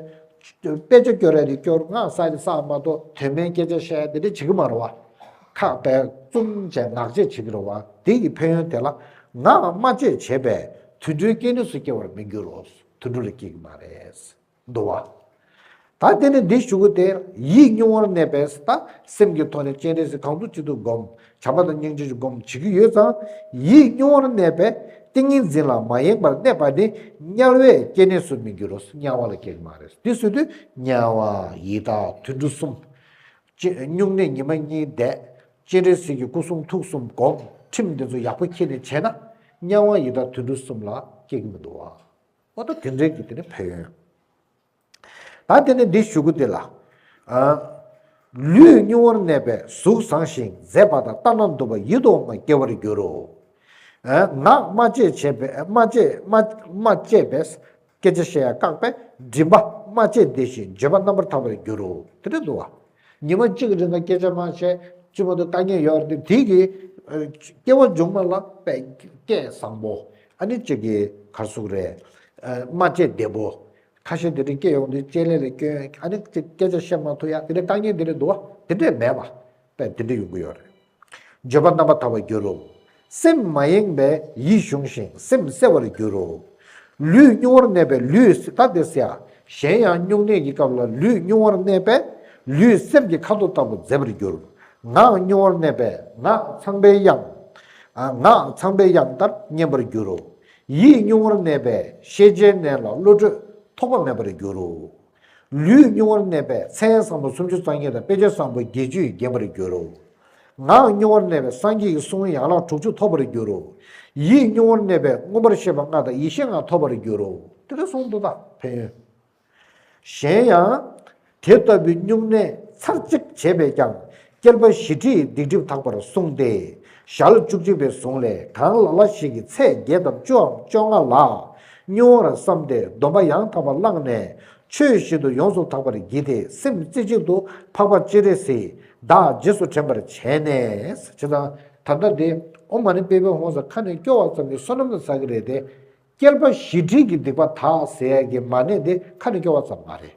དཔེ་ཆ་སྐྱོར་ཡ་དེ་སྐྱོར་ངག་བསགས་དེ་བསགས་མ་གཏོགས་དོན་མེད་སྐད་ཆ་བཤད་ཡ་དེ་འདྲ་བྱེད་ཀྱི་མ་རེད་བ། ཁག་པའི་བཙུམ་བྱས་ངག་བཅད་བྱེད་ཀྱི་རེད་བ་དེ་ཡི་ཕན་ཡོན་དེ་ལ་ངག་སྨྲ་བཅད་བྱས་པས་དུད་འགྲོའི་སྐྱེ་གནས་སུ་སྐྱེ་བར་མི་འགྱུར་རོ། དུད་འགྲོ་ལ་སྐྱེ་གི་མ་རེད། འདུག་བ། ད་དེ་ནས་འདི་ཞུ་གི་དེ་ཡིད་སྨྱུང་བར་གནས་པས་ད་སེམས་ཀྱི་ཐོག་ནས་སྤྱན་རས་གཟིགས་གང་ཐུབ་ཅི་ཐུབ་སྒོམ་བྱམས་པ་དང་སྙིང་རྗེ་ཞིག་སྒོམ་བྱེད་ཀྱི་ཡོད་ཙང་ཡིད་སྨྱུང་བར་གནས་པས་ཏིང་ངེ་འཛིན་ལ་མ་ཡེངས་པར་གནས་པ་ནི་དམྱལ་བའི་སྐྱེ་གནས་སུ་མི་འགྱུར་རོ། དམྱལ་བ་ལ་སྐྱེ་གི་མ་རེད། འདི་ཟེར་དུས་དམྱལ་བ་ཡི་དྭགས་དུད་འགྲོ་གསུམ། སྤྱི་སྨྱུང་གནས་ཉི་མ་གཉིས་བསྡད། སྤྱན་རས་གཟིགས་ཀྱི་སྐུ་གསུང་ཐུགས་གསུམ་སྒོམ་ཁྲིམས་འདི་ཚོ་ཡག་པོ་འཁྱེར་ནས་བྱས་ན་དམྱལ་བ་ཡི་དྭགས་དུད་འགྲོ་གསུམ་ལ་སྐྱེ་གི་མི་འདུག་བ། འོ་ད་དེ་འདྲའི་གི་དེ་ནི་ཕན་ཡོན། ད་དེ་ནས་འདི་ཞུ་གི་དེ་ལ། ཨ། ལུས་སྨྱུང་བར་གནས་པས་གཟུགས་བཟང་ཞིང་མཛེས་པ་དང་ལྟ་ན་སྡུག་པ་ཡིད་དུ་འོང་བ་སྐྱེ་བར་འགྱུར་རོ། ཨ། ངག་སྨྲ་བཅད་བྱས་པས་སྨྲ་བཅད་སྨྲ་སྨྲ་བཅད་པས་སྐད་ཆ་བཤད་ཡ་བཀག་པས་མགྲིན་པ་སྨྲ་བཅད་བདེ་ཞིང་བརྗོད་པ་རྣམ་པར་དག་པར་འགྱུར་རོ། དེ་འདྲ་འདུག་བ། ཉི་མ་གཅིག་རིང་ལ་སྐད་ཆ་མ་བཤད་ཅི་མ་གཏོགས་དཀའ་ངལ་ཡོད་རེད་དེ་གི་སྐྱེ་བ་མཇུག་མ་ལ་པའི་སྐད་བཟང་པོ་ཨ་ནི་གཅིག་གི་གར་སུག་རེད། སྨྲ་བཅད་བདེ་པོ། ཁ་ཤས་དེ་འདྲའི་སྐྱེ་ཡོང་དུས་སྤྱན་ལས་ལ་སྐྱོན་ཨ་ནི་གཅིག་སྐད་ཆ་བཤད་མ་ཐུབ་ཡ་དེ་འདྲའི་དཀའ་ངལ་དེ་འདྲ་འདུག་བ་དེ་འདྲས་མེད་པ། པས་དེ་འདྲ་ཡོང་གི་ཡོད་རེད། བརྗོད་པ་རྣམ་པར་དག་པར་འགྱུར་རོ། སེམས་མ་ཡེངས་པས་ཡིད་གཞུང་ཞིང་སེམས་གསལ་བར་འགྱུར་རོ། ལུས་སྨྱུང་བར་གནས་པས་ལུས་ད་དེ་ཟེར་ཡ། གཞན་ཡང་སྨྱུང་གནས་ཀྱི་སྐབས་ལ་ལུས་སྨྱུང་བར་གནས་པས་ལུས་སེམས་ཀྱི་ཁ་དོག་ལྟ་བུ་མཛེས་པར་འགྱུར། ངག་སྨྱུང་བར་གནས་པས་ངག་ཚངས་པའི་དབྱངས། ཨ་ངག་ཚངས་པའི་དབྱངས་ལྟར་སྙན་པར་འགྱུར་རོ། ཡིད་སྨྱུང་བར་གནས་པས་ཤེས་བྱའི་གནས་ལ་བློ་གྲོས་ཐོགས་པ་མེད་པར་འགྱུར་རོ། ལུས་སྨྱུང་བར་གནས་པས་མཚན་བཟང་པོ་སུམ་ཅུ་རྩ་གཉིས་དང་དཔེ་བྱད་བཟང་པོ་བརྒྱད་ཅུས་བརྒྱན་པར་འགྱུར་རོ། ངག་སྨྱུང་བར་གནས་པས་སངས་རྒྱས་ཀྱི་གསུང་ཡན་ལག་དྲུག་ཅུ་ཐོབ་པར་འགྱུར་རོ། ཡིད་སྨྱུང་བར་གནས་པས་མངོན་པར་ཤེས་པ་ལྔ་དང་ཡེ་ཤེས་ལྔ་ཐོབ་པར་འགྱུར་རོ། དེ་འདྲ་གསུངས་འདུག་ད་ཕན་ཡོན། གཞན་ཡང་། དེ་ལྟ་བུའི་སྨྱུང་གནས་ཚར་གཅིག་བྱས་པས་ཀྱང་བསྐལ་པ་བཞི་ཁྲིའི་སྡིག་སྒྲིབ་དག་པར་གསུངས་ཏེ། ཞལ་བཅུ་གཅིག་པའི་གཟུངས་ལས་གང་ལ་ལ་ཞིག་གིས་ཚེས་བརྒྱད་དང་བཅུའམ་བཅོ་ལྔ་ལ་སྨྱུང་བར་བསམས་ཏེ་སྡོམ་པ་ཡང་དག་པར་བླངས་ནས་ཆོས་བཞིན་དུ་ཡོངས་སུ་དག་པར་བགྱིས་ཏེ་སེམས་རྩེ་གཅིག་ཏུ་འཕགས་པ་སྤྱན་རས་གཟིགས་བདག་རྗེས་སུ་དྲན་པར་བྱས་ནས། ཇི་ལྟར་ད་ལྟ་འདི་ཨོཾ་མ་ཎི་པདྨེ་ཧཱུྃ་ཟེར་ཁ་ནས་སྐྱོར་བ་ཙམ་གྱིས་བསོད་ནམས་དང་ཟ་གི་རེད་དེ། བསྐལ་པ་བཞི་ཁྲི་གི་སྡིག་པ་དག་ཟེར་ཡ་གི་མ་ཎི་འདི་ཁ་ནས་སྐྱོར་བ་ཙམ་མ་རེད།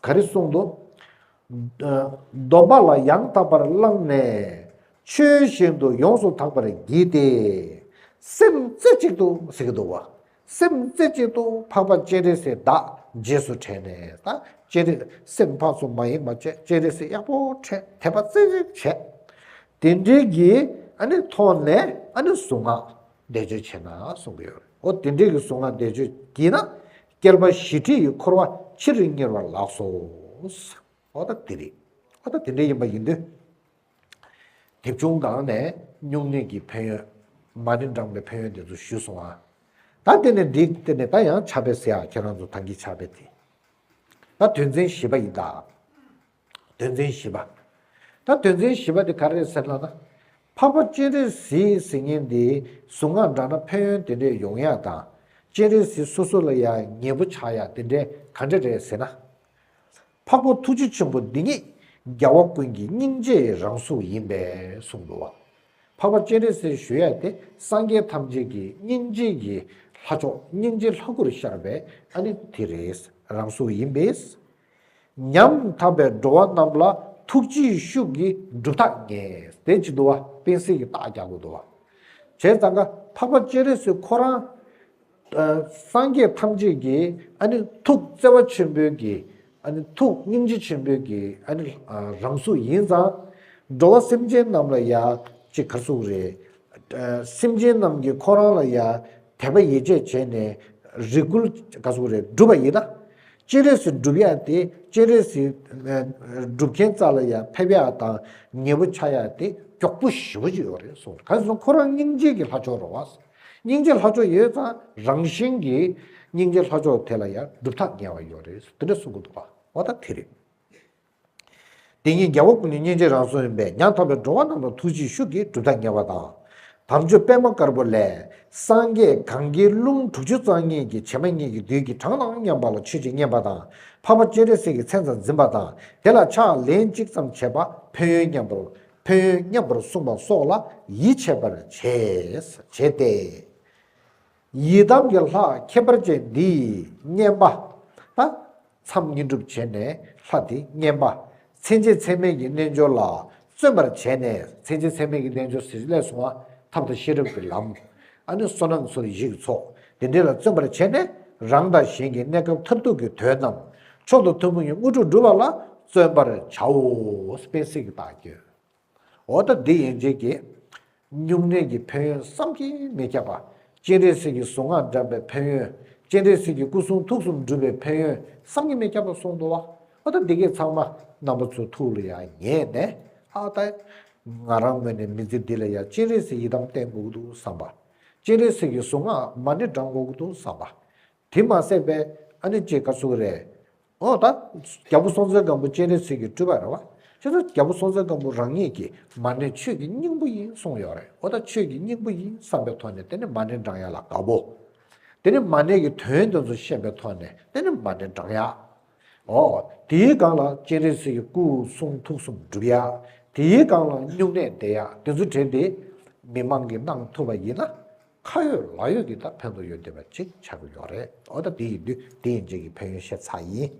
ག་རེ་གསུངས་འདུག་སྡོམ་པ་ལ་ཡང་དག་པར་བླངས་ནས་ཆོས་བཞིན་དུ་ཡོངས་སུ་དག་པར་བགྱིས་ཏེ། སེམས་རྩེ་གཅིག་ཏུ་ཟེར་གྱི་འདུག་བ། སེམས་རྩེ་གཅིག་ཏུ་འཕགས་པ་སྤྱན་རས་གཟིགས་བདག་རྗེས་སུ་དྲན་ནས་ད་སྤྱན་རས་སེམས་ཕར་ཚུར་མ་ཡེངས་པ་བྱས་སྤྱན་རས་གཟིགས་ཡག་པོ་དྲན་དད་པ་རྩེ་གཅིག་བྱས། དེ་འདྲའི་གི་ཨ་ནི་ཐོག་ནས་ཨ་ནི་གཟུངས་སྔགས། བཟླས་བརྗོད་བྱས་ན་གསུང་གི་ཡོད་རེད། འོ་དེ་འདྲའི་གི་གཟུངས་སྔགས་བཟླས་བརྗོད་བགྱིས་ན། བསྐལ་པ་བཞི་ཁྲི་ཡི་འཁོར་བ་ཕྱིར་སྙིལ་བར་ལགས་སོ། འོ་ད་དེ་རེད། འོ་ད་དེ་འདྲ་ཡིན་པ་ཡིན་དུས། དེབ་ཆུང་སྒང་ནས་སྨྱུང་གནས་ཀྱི་ཕན་ཡོན། མ་ཎི་བགྲངས་པའི་ཕན་ཡོན་དེ་ཚོ་ཞུས་སོང་ཨ། ད་དེ་ནས་འདི་དེ་ནས་ད་ཡང་ཕྱག་དཔེ་ཟེར་ཡ་ཁྱེད་རང་ཚོ་ད་གིན་ཕྱག་དཔེ་དེ། ད་དོན་ཚན་བཞི་པ་ཡིན་ད། དོན་ཚན་བཞི་པ། ད་དོན་ཚན་བཞི་པ་དེ་ག་རེ་རེད་ཟེར་ལབ་ན། འཕགས་པ་སྤྱན་རས་གཟིགས་ཟེར་མཁན་འདི་གཟུངས་སྔགས་བགྲངས་ན་ཕན་ཡོན་དེ་འདྲས་ཡོང་ཡག་དང་། སྤྱན་རས་གཟིགས་སོ་སོ་ལ་ཡང་ཉེ་པོ་ཆགས་ཡག་དེ་འདྲས་ག་འདྲས་རེད་ཟེར་ན། འཕགས་པ་ཐུགས་རྗེ་ཆེན་པོ་འདི་ཉིད་རྒྱལ་བ་ཀུན་གྱི་སྙིང་རྗེའི་རང་གཟུགས་ཡིན་པས་གསུངས་འདུག་བ། འཕགས་པ་སྤྱན་རས་གཟིགས་ཞུ་ཡག་དེ་སངས་རྒྱས་ཐམས་ཅད་ཀྱི་སྙིང་རྗེ་གི་ལྷ་མཆོག་སྙིང་རྗེ་ལྷ་སྐུར་ཤར་བའི་ཨ་ནི་དེ་རེད། རང་གཟུགས་ཡིན་པས། ཉམ་ཐག་པའི་འགྲོ་བ་རྣམས་ལ་ཐུགས་རྗེའི་ཤུགས་ཀྱིས་སྒྲུབ་ཐབས་ངེས་དེ་ཅི་འདུག་བ། དཔེ་གསལ་གྱི་རྟགས་རྒྱག་དགོས་འདུག་བ། བྱས་ཙང་ཀ་འཕགས་པ་སྤྱན་རས་གཟིགས་ཁོ་རང་། ཨ། སངས་རྒྱས་ཐམས་ཅད་ཀྱི་ཨ་ནི་ཐུགས་བརྩེ་བ་ཆེན་པོའི་གི་ཨ་ནི་ཐུགས་སྙིང་རྗེ་ཆེན་པོའི་གི་ཨ་ནི་ཨ་རང་གཟུགས་ཡིན་ཙང་། འགྲོ་བ་སེམས་ཅན་རྣམས་ལ་ཡ་ཅིག་ག་ཟུག་རེད། ཨ། སེམས་ཅན་རྣམས་ཀྱིས་ཁོ་རང་ལ་ཡ་དད་པ་ཡིད་ཆེས་བྱས་ནས་རེ་སྐུལ་ག་ཟུག་རེད་སྒྲུབ་པ་ཡིན་ན། སྤྱན་རས་གཟིགས་སྒྲུབ་ཡ་དེ་སྤྱན་རས་གཟིགས་ཨ་སྒྲུབ་མཁན་རྩ་ལ་ཡ་ཕེབས་ཡ་དང་ཉེ་པོ་ཆགས་ཡ་དེ་མགྱོགས་པོ་ཞེ་པོ་ཅིག་ཡོད་རེད་གསུངས། ག་ཟེར་ན་ཁོ་རང་སྙིང་རྗེ་གི་ལྷ་མཆོག་རེད་བ། སྙིང་རྗེ་ལྷ་མཆོག་ཡོད་ཙང་རང་བཞིན་གྱིས་སྙིང་རྗེ་ལྷ་མཆོག་དེ་ལ་ཡང་སྒྲུབ་ཐབས་ཉེ་བ་ཡོད་རེད་དེ་འདྲ་གསུང་གི་འདུག་བ། འོ་ད་དེ་རེད། དེ་ཉིད་རྒྱལ་བ་ཀུན་གྱི་སྙིང་རྗེ་རང་གཟུགས་ཡིན་པས་ཉམ་ཐག་པའི་འགྲོ་བ་རྣམས་ལ་ཐུགས་རྗེའི་ཤུགས་ཀྱིས་སྒྲུབ་ཐབས་ངེས་པ་དང་། དམ་ཆོས་པད་མ་དཀར་པོ་ལས། སངས་རྒྱས་གང་གིས་རླུང་དྲུག་ཅུ་རྩ་གཉིས་ཀྱི་བྱེ་མ་སྙེད་ཀྱི་རྡུལ་གྱི་གྲངས་དང་མཉམ་པ་ལ་ཆོས་ཅིག་མཉན་པ་དང་། འཕགས་པ་སྤྱན་རས་གཟིགས་ཀྱི་མཚན་ཙམ་འཛིན་པ་དང་དེ་ལ་ཕྱག་ལན་གཅིག་ཙམ་བྱས་པ་ཕན་ཡོན་མཉམ་པར་ཕན་ཡོན་མཉམ་པར་གསུངས་པ་སོགས་ལ་ཡིད་ཆེས་པར་བྱེད། བྱེད་དེ། ཡི་དམ་གྱི་ལྷ་ཁྱད་པར་ཅན་འདི་ཡིས་བསྙེན་པ། ད་མཚམས་བསྙེན་སྒྲུབ་བྱས་ནས་ལྷ་དེ་བསྙེན་པ། མཚན་བཅས་ཚད་མེད་ཀྱི་རྣལ་འབྱོར་ལ་བརྩོན་པར་བྱས་ནས་མཚན་བཅས་ཚད་མེད་ཀྱི་རྣལ་འབྱོར་ཟེར་ལས་སོང་བ་ཐབས་དང་ཤེས་རབ་ཀྱི་ལམ། ཨ་ནི་བསོད་ནམས་ཚུལ་བཞི་གི་ཚོགས་དེ་འདྲ་ལ་བརྩོན་པར་བྱས་ནས་རང་དང་གཞན་གྱི་གནས་སྐབས་མཐར་ཐུག་གི་དོན་རྣམས་མཆོག་ཏུ་ཐུན་མོང་གི་དངོས་གྲུབ་སྒྲུབ་པ་ལ་བརྩོན་པར་བྱའོ། དཔེ་གསལ་གྱི་རྟགས་ཀྱིས། འོ་ད་འདི་ཡན་ཆད་ཀྱི་སྨྱུང་གནས་ཀྱི་ཕན་ཡོན་བསམ་གྱིས་མི་ཁྱབ་པ། སྤྱན་རས་གཟིགས་ཀྱི་གཟུངས་སྔགས་བགྲངས་པའི་ཕན་ཡོན། སྤྱན་རས་གཟིགས་ཀྱི་སྐུ་གསུང་ཐུགས་གསུམ་སྒྲུབ་པའི་ཕན་ཡོན་བསམ་གྱིས་མི་ཁྱབ་པ་གསུངས་འདུག་བ། འོ་ད་འདི་གས་ཚང་མ་རྣམ་པ་ཚོའི་ཐུགས་ལ་ཡང་ངེས་ནས། ཨ་ད་ང་རང་ངོས་ནས་མི་ཚེ་འདི་ལ་ཡང་སྤྱན་རས་གཟིགས་ཡི་དམ་བསྟེན་དགོས་ཀྱི་འདུག་བསམ་པ། སྤྱན་རས་གཟིགས་ཀྱི་གཟུངས་སྔགས་མ་ཎི་བགྲང་དགོས་ཀྱི་འདུག་བསམ་པ། དེ་མ་ཟད་པའི་ཨ་ནི་ཅིག་ག་ཚོད་རེད། འོ་ད། རྒྱལ་པོ་སྲོང་བཙན་སྒམ་པོ་སྤྱན་རས་གཟིགས་ཀྱི་སྤྲུལ་པ་རེད་བ། བྱས་ཙང་རྒྱལ་པོ་སྲོང་བཙན་སྒམ་པོ་རང་ཉིད་ཀྱིས་མ་ཎི་ཆོས་ཀྱི་སྙིང་པོ་ཡིན་གསུངས་ཡོད་རེད། འོ་ད་ཆོས་ཀྱི་སྙིང་པོ་ཡིན་བསམ་པའི་ཐོག་ནས་དེ་ནི་མ་ཎི་བགྲང་ཡ་ལ་དགའ་པོ། དེ་ནི་མ་ཎི་གི་དོན་དེ་ཚོ་ཤེས་པའི་ཐོག་ནས་དེ་ནི་མ་ཎི་བགྲང་ཡ། འོ། དེའི་སྒང་ལ་སྤྱན་རས་གཟིགས་ཀྱི་སྐུ་གསུང་ཐུགས་གསུམ་སྒྲུབ་ཡ། དེའི་སྒང་ལ་སྨྱུང་གནས་བསྡད་ཡ་དེ་ཚོ་བྲལ་ཏེ། མི་མང་གིས་གནང་ཐུབ་པ་ཡིན་ན། ཁ་ཡོད་ལག་ཡོད་ཀྱི་ད་ཕན་ཐོགས་ཡོད་བསྡད་པ་ཅིག་ཆགས་ཀྱི་ཡོད་རེད། འོ་ད་དེ་ཡིན་དུས་དེ་ཡིན་ཅིག་གི་ཕན་ཡོན་བཤད་ཚར་ཡིན།